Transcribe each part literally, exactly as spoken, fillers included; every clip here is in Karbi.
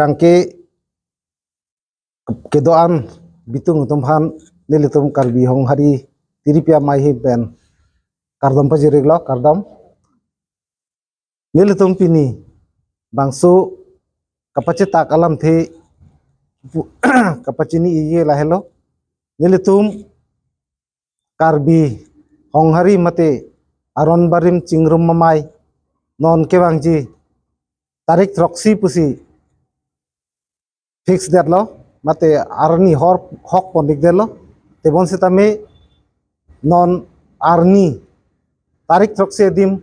Tangke kedo-an bitung atum aphan nelitum Karbi Honghari Tiripi Amei ahin pen kardom pajir-iklo, kardom. Nelitum pini bangso kapachetak alamthe pu-, kapachini-ikji lahelo. Nelitum Karbi Honghari mate Aron Barim Chingrum Amei non kevangji tarik throksi pusi fix detlo, mate arni hor hok pon-ik detlo. Tebon sitame non arni tarik throksi adim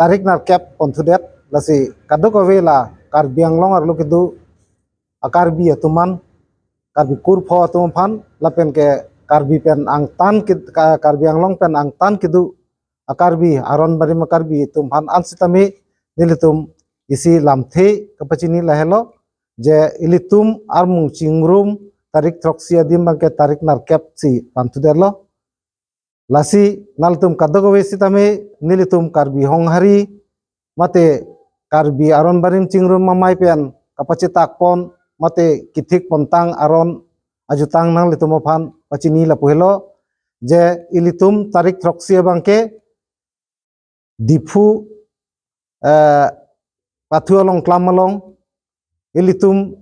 tarik nerkep ponthudet, lasi kadokave la Karbi Anglong arlo kedo a-Karbi atum aphan, Karbi kurpho atum aphan, lapen ke Karbi pen angtan ke-, Ka-, Karbi Anglong pen angtan kedo a-Karbi, Aron Barim a-Karbi atum aphan an sitame nelitum isi lamthe kapachini lahelo, je ilitum armung Chingrum tarik throksi adim abangke tarik nerkep si panthudetlo. Lasi nangtum kadokave sitame nelitum Karbi Honghari mate Karbi Aron Barim Chingrum Amei pen kapachetak pon mate kethik pontang aron ajutang nanglitum aphan pachini lapu helo, je ilitum tarik throksi abangke Diphu, eh, pathu along klam along, ilitum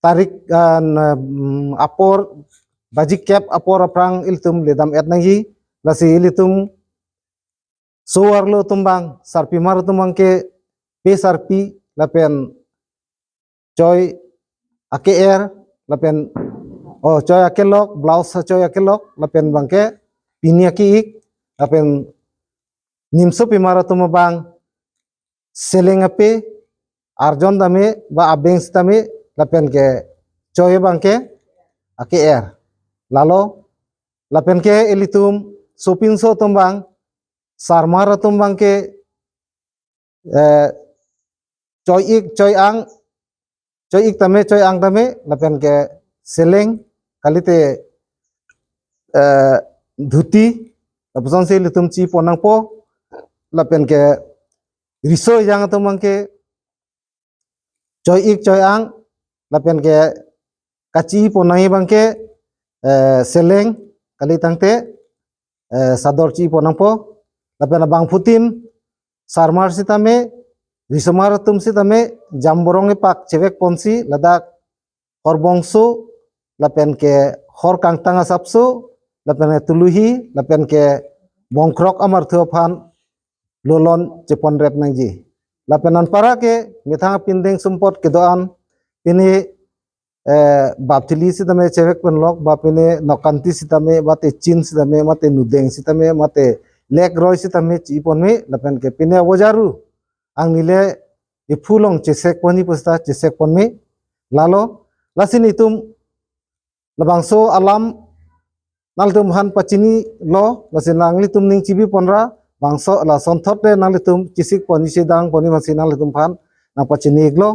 tarik, eh, n-, mm, apor, baji kep apor aphrang ilitum ledam-et nangji, lasi ilitum so-arlo atum abang, sarpimar atum abangke pe sarpi, lapen choi ake-er, lapen, oh, choi akelok, blouse achoi akelok, lapen abangke pini ake-ik, lapen nimsopimar atum abang seleng ape, arjon tame, ba abeng sitame, lapen ke choi abangke ake-er. Lalo, lapen ke ilitum sopinso atum abang, sarmar atum abangke, eh, choi-ik, choi-ang, choi-ik tame, choi-ang tame, lapen ke seleng, kalite, eh, dhuti, lapusonsi ilitum chi pon nangpo, lapen ke riso ejang atum abangke, choi-ik, choi-ang, lapen ke kachi pon nangji abangke, eh, seleng, kalitangte, eh, sador chi pon nangpo, lapen abangphutin, sarmar sitame, risomar atum sitame, jamborong epak chevek ponsi, ladak horbongso, lapen ke hor kangtang asapso, lapen ke tuluhi, lapen ke bongkrok amarthu aphan lolon cheponrep nangji. Lapen anparke methang apindeng sumpot kedo-an, pine, eh, bapthili sitame chevek ponlok, ba pine nokkanti sitame, mate chin sitame, mate nudeng sitame, mate lekroi sitame chi ponme, lapen ke pine abojaru angnile iphu along chesek ponji pusita chesek ponme. Lalo, lasi nelitum labangso alam nanglitum aphan pachinilo, lasi nanglitum ning chibi ponra, bangso lasonthot le nanglitum chesik ponji, chedang ponji masi nanglitum aphan nangpachini-iklo.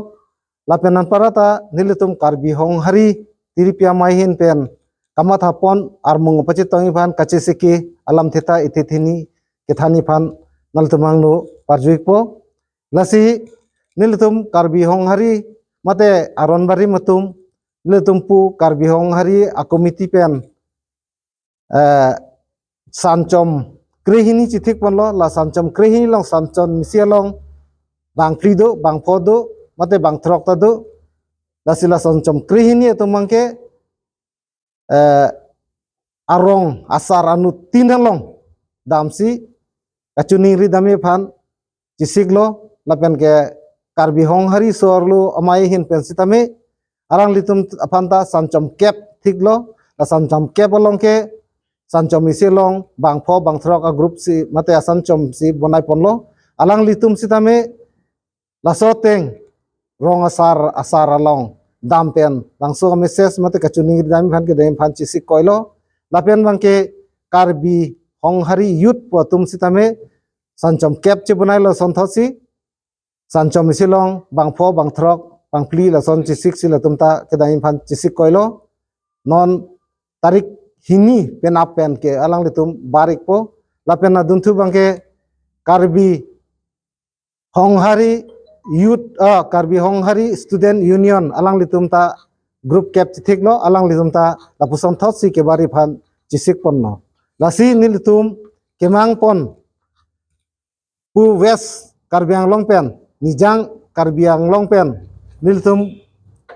Lapen anparta nelitum Karbi Honghari Tiripi Amei ahin pen kamatha pon armung pachetongji aphan kachesiki alamthe ta ithithini kethanji aphan nanglitum angno parju-ikpo. Lasi nelitum Karbi Honghari mate Aron Barim atum, nelitum pu Karbi Honghari a-committee pen, eh, sanchom krehini chithik ponlo, la sanchom krehini along sanchom isi along bangphli do, bangpho do, mate bangthrok ta do, lasi la sanchom krehini atum abangke, eh, arong asar anut tin along damsi kachiningri damji aphan chesiklo, lapen ke Karbi Honghari so-arlo amei ahin pen sitame, alanglitum aphan ta sanchom kep thiklo, la sanchom kep along ke, sanchom isi along, bangpho, bangthrok a-group si, mate asanchom si bonai ponlo, alanglitum sitame, laso ateng, rong asar, asar along, dam pen, bangso message mate kachiningri damji aphan kedam aphan chesik koilo, lapen abangke Karbi Honghari youth pu atum sitame, sanchom kep chebonailo asonthotsi, sanchom isi along, bangpho, bangthrok, bangphli lason chesiksi latum ta kedam aphan chesik koilo, non tarik hini penap pen ke alanglitum bar-ikpo, lapen adunthu abangke Karbi Honghari Youth, ah, Karbi Honghari Student Union alanglitum ta group kep chithiklo, alanglitum ta lapuson thotsi kebari aphan chisik ponlo. Lasi nelitum kemang pon pu West Karbi Anglong pen, Nijang Karbi Anglong pen nelitum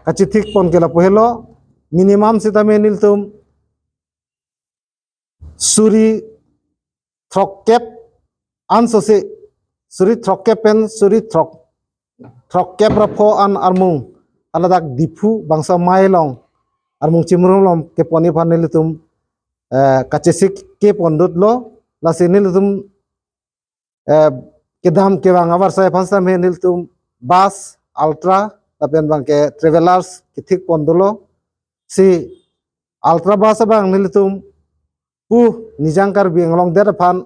kachithik pon ke lapu helo. Minimum sitame nelitum suri throkkep ansose, suri throkkep pen suri throk, throkkep ra pho an armung, haladak Diphu bangso amei along armung chimrum along kepon aphan nelitum, eh, kachesik ke pondutlo. Lasi nelitum, eh, kedam kevang avarsai aphan sitame nelitum bus, Ultra lapen abangke Travelers kethik pon dolo. Si Ultra bus abang nelitum pu Nijang Karbi Anglong det aphan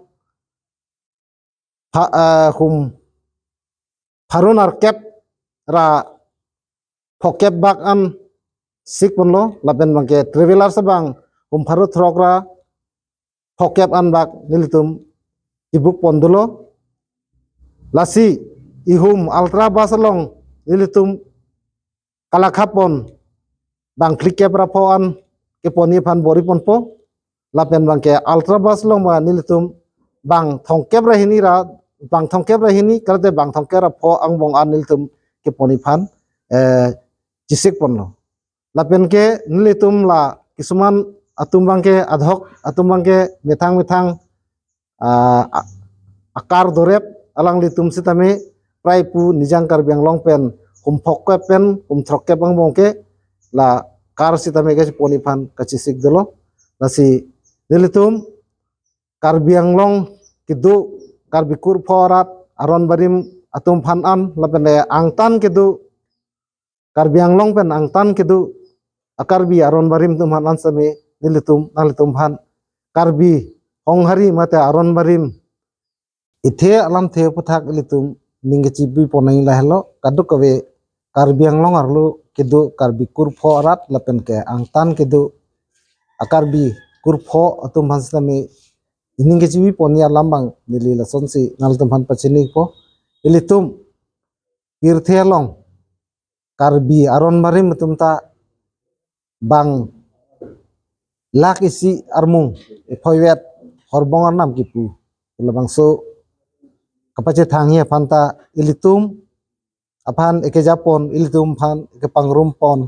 pha-, eh, hum pharo nerkep ra phokep bak an sik ponlo, lapen abangke Travelers abang hum pharo throk ra phokep an bak nelitum ibuk pon dolo. Lasi ihum Ultra bus along nelitum kalakha pon bang phlikep ra pho an kepon aphan bor-i ponpo. Lapen abangke Ultra bus along ba nelitum bang thomkep ra hini ra, bang thomkep ra hini, kalite bang thomkep ra pho angbong an nelitum kepon aphan, eh, chisik ponlo. Lapen ke nelitum la kisuman atum abangke adhok, atum abangke methang methang, ah, a-, akar dorep, alanglitum sitame prai pu Nijang Karbi Anglong pen hum phokep pen hum throkkep angbong ke la kar sitame kachepon aphan kachesik dolo. Lasi nelitum Karbi Anglong kedo Karbi kurpho arat aron barim atum aphan an lapen le angtan kedo Karbi Anglong pen angtan kedo a-Karbi aron barim atum aphan an sitame nelitum, nanglitum aphan Karbi Honghari mate aron barim ithe alamthe aphuthak ilitum ning kechipi pon nangji lahelo. Kadokave Karbi Anglong arlo kedo Karbi kurpho arat lapen ke angtan kedo a-Karbi kurpho atum aphan sitame ining kechipi ponji alam abang neli lasonsi nanglitum aphan pachinipo. Ilitum pirthe along Karbi aron barim atum ta bang lak isi armung ephoivet horbong arnam kipu. Labangso kapachethangji aphan ta ilitum aphan ekeja pon, ilitum aphan ekepangrum pon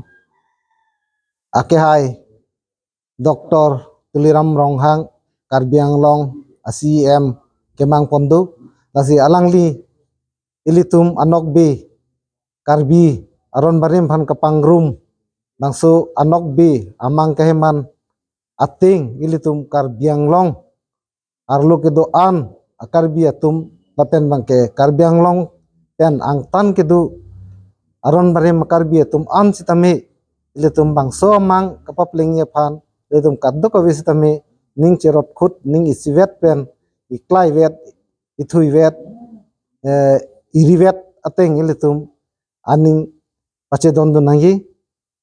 akehai Doctor Tuliram Ronghang, Karbi Anglong a-C E M kemang pon do. Lasi alangli ilitum anokbe Karbi aron barim aphan kepangrum, bangso anokbe amang keheman ateng ilitum Karbi Anglong arlo kedo-an a-Karbi atum lapen abangke Karbi Anglong pen angtan kedo aron barim a-Karbi atum an sitame ilitum bangso amang kapaplengji aphan ilitum kadokave sitame ning cherot khut, ning isivet pen iklaivet, ithuivet, eh, irivet ateng ilitum aning pachedondun nangji.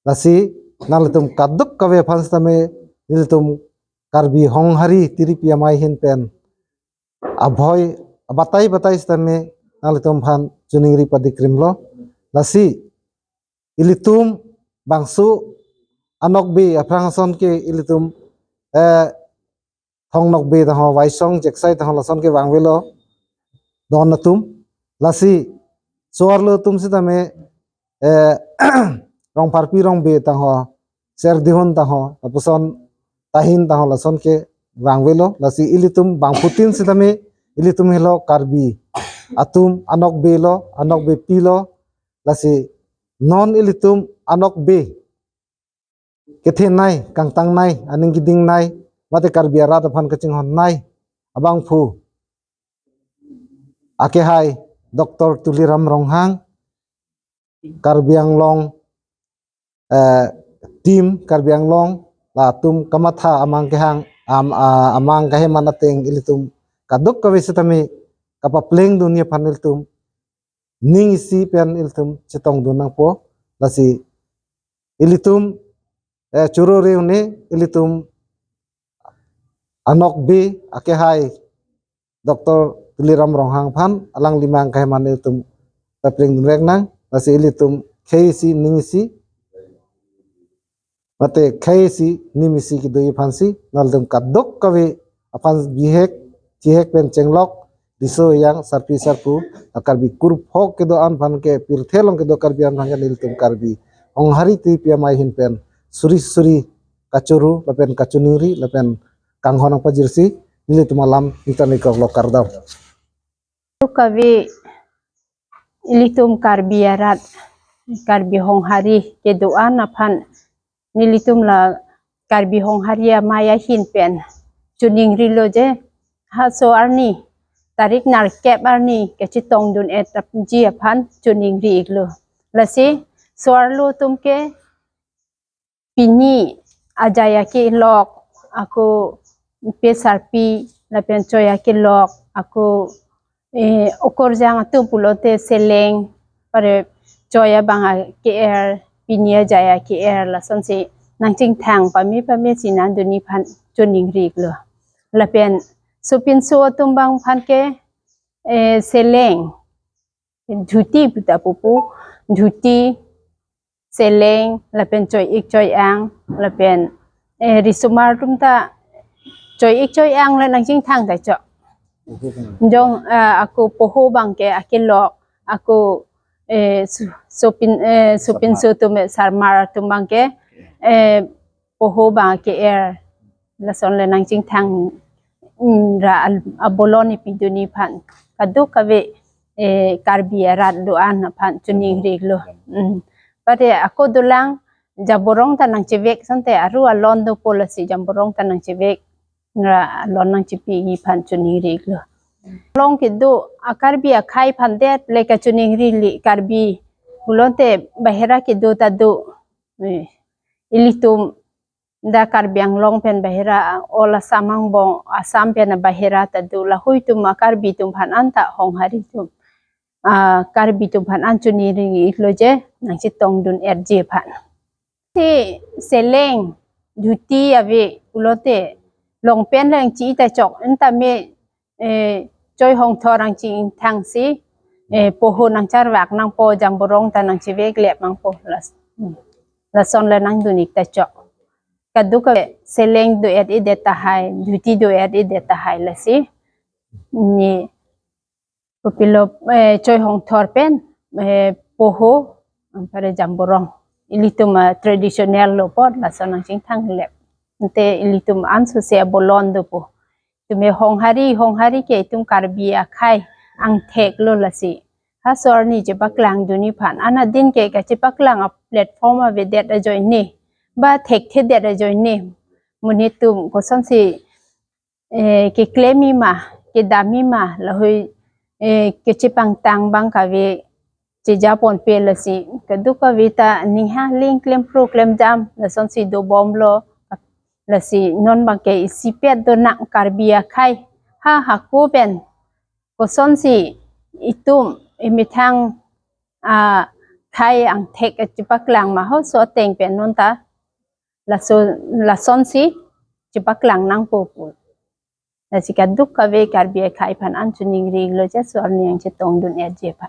Lasi nanglitum kadokave aphan sitame nelitum Karbi Honghari tiripi amei ahin pen abhoi abatai batai sitame nanglitum aphan choningri padikrimlo. Lasi ilitum bangso anokbe aphrang ason ke ilitum, eh, Thong Nokbe tangho, Waisong Jeksai tangho lason ke vangvelo don atum. Lasi so-arlo atum sitame, eh, Rongpharpi Rongbe tangho, Serdihun tangho, lapuson Tahin tangho lason ke vangvelo. Lasi ilitum bangphutin sitame ilitum helo Karbi atum anokbe lo, anokbepi lo. Lasi non ilitum anokbe kethenei, kangtangnei, aning kedingnei, mate Karbi arat aphan kachinghonnei abangphu akehai Doctor Tuliram Ronghang, Karbi Anglong, eh, team Karbi Anglong, latum kamatha amang kehang, am-, ah, amang keheman ateng ilitum kadokave sitame kapaplengdunji aphan ilitum ning isi pen ilitum chetongdun nangpo. Lasi ilitum, eh, choro reune ilitum anokbe akehai Doctor Tuliram Ronghang aphan alangli amang keheman ilitum ta plengdun vek nang, lasi ilitum khei isi ning isi, mate khei isi nim isi kedoji aphansi, nanglitum kadokave aphan bihek, chihek pen chenglok, riso ejang, sarpi sarpo, a Karbi kurphok kedo-an aphan ke, pirthe along kedo Karbi an aphan ke nelitum Karbi Honghari Tipi Amei ahin pen suri suri kachoro, lapen kachiningri, lapen kanghon nangpajirsi, nelitum alam ningkan ikok lo, kardom. Kadokave ilitum Karbi arat, Karbi Honghari kedo-an aphan, nelitum la Karbi Honghari Amei ahin pen chiningrilo je, ha so arni, tarik nerkep arni kachetongdun-etji aphan chiningri iklo. Lasi so-arlo atum ke pini ajai akelok, ako pe sarpi lapen choi akelok, ako, eh, okorjang atum pulote seleng, pare choi abang ake-er, pini ajai ake-er, lasonsi nangchingthang pame pame si nangdunji aphan chiningri iklo. Lapen sopinso atum abang aphan ke, eh, seleng, dhuti puta pupu, dhuti, seleng, lapen choi-ik choi-ang, lapen, eh, risomar atum ta choi-ik choi-ang le nangchingthang ta chok. Jong, eh, ako poho abang ke akelok, ako, eh, su-, sopin, eh, sopinso atum, eh, sarmar atum abang ke, eh, poho abang ake-er, lason le nangchingthang, mm, ra al-, abolon ipidunji aphan kadokave, eh, Karbi arat do-an aphan chiningri iklo. Mm. Pare ako dolang jamborong ta nangchevek asonte, aru alon dopo, lasi jamborong ta nangchevek, ra alon nangchepiji aphan chiningri iklo. Along kedo a Karbi akhei aphan det le kachiningri li, Karbi pulote bahira kedo ta do. Eh, ilitum dak Karbi Anglong pen bahira, all Assam angbong, Assam pen bahira ta do, lahei atum a Karbi atum aphan anta Honghari atum, ah, Karbi atum aphan an chiningri iklo je, nangchetongdun-etji aphan. Si seleng, dhuti ave pulote, long pant lang chi ta chok, anta me, eh, choi hongthor nangchingthangsi, eh, poho nangcharvak nangpo, jamborong ta nangchevek lep nangpo, las-, hmm, lason le nangdun-ik ta chok. Kadokave seleng do-et-edet tahai, dhuti do-et-edet tahai, lasi ni kopilo, eh, choi hongthor pen, eh, poho, pare jamborong, ilitum, ah, traditional lo apot, lason nangchingthang lep. Ante ilitum an sose abolon dopo. Itum e Honghari, Honghari ke itum Karbi akhei angthek lo, lasi ha so arni chepaklangdunji aphan, anadin ke kachepaklang a platform avedet ajoine, ba thekthedet ajoine, monit atum kosonsi, eh, keklemji ma, kedamji ma, lahei, eh, kachepangtang abang kave, chejaponpe, lasi kadokave ta ning ha ling klempro klemdam, lasonsi dobomlo. Lasi non abang ke isipet do nang Karbi akhei, ha hako pen kosonsi itum imethang, ah, khei angthek chepaklang ma, ho so ateng pen non ta laso, lasonsi chepaklang nangpo pu. Lasi kadokave Karbi akhei aphan an chiningri iklo je, so arni nangchetongdun-etji aphan.